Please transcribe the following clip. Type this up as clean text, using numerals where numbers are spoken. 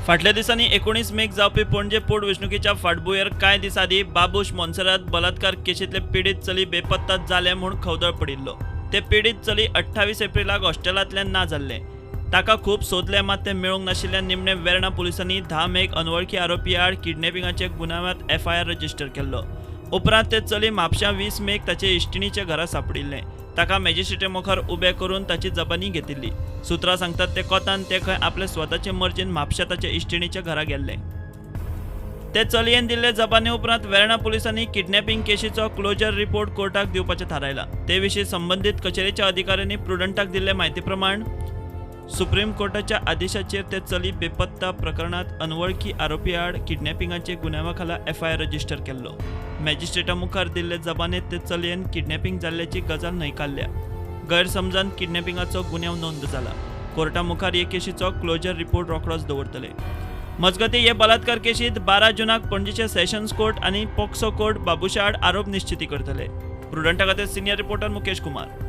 फाटल्या दिसांनी 19 मेक जावपी पणजे पोटवेंचणुकेच्या फाटभुंयेर कांय दीस आदीं बाबूश मोन्सेरात बलात्कार केशींतले पिडीत चली बेपत्ता जालें म्हूण खवदळ पडिल्लो. ते पिडीत चली 28 एप्रिलाक हॉस्टेलांतल्यान ना जाल्लें. ताका खूब सोदलें मात तें मेळूंक नाशिल्ल्यान निमणे वेर्णा पुलिसांनी 10 मेक अनवळखी आरोपी आड किडनॅपिंगाच्या गुन्यांवांत एफआयआर रजिस्टर केल्लो. उपरांत ते चली म्हापश्यां 20 मेक ताचे इश्टिणीच्या घरा सांपडिल्लें. ताका मॅजिस्ट्रेटे मुखार उबें करून ताची जबानी घेतिल्ली. सुत्रां सांगतात ते कोतान ते खंय आपले स्वताचे मर्जीन म्हापश्यां ताच्या इश्टिणीच्या घरा गेल्ले. ते चलयेन दिल्ले जबानी उपरांत वेर्णा पुलिसांनी किडनॅपिंग केशीचो क्लोजर रिपोर्ट कोर्टाक दिवपाचें थारायलां. ते विशीं संबंदीत कचेरेच्या अधिकाऱ्यांनी प्रुडंटाक दिल्ले म्हायती प्रमाण सुप्रीम कोर्टाच्या आदेशाचेर ते चली बेपत्ता प्रकरणांत अनवळखी आरोपी आड किडनॅपिंगाचे गुन्यांवा खाला एफआयआर रजिस्टर केल्लो. मॅजिस्ट्रेटा मुखार दिल्ले जबानेत ते चलयेन किडनॅपिंग जाल्ल्याची गजाल न्हयकारल्या. गैरसमजान किडनॅपिंगाचो गुन्यांव नोंद जाला. कोर्टा मुखार हे केशीचो क्लोजर रिपोर्ट रोखडोच दवरतले. मजगतीं हे बलात्कार केशींत 12 जुनाक पणजेचे सेशन्स कोर्ट आनी पॉक्सो कोर्ट बाबुशा आड आरोप निश्चिती करतले. प्रुडंटा खातीर सिनियर रिपोर्टर मुकेश कुमार.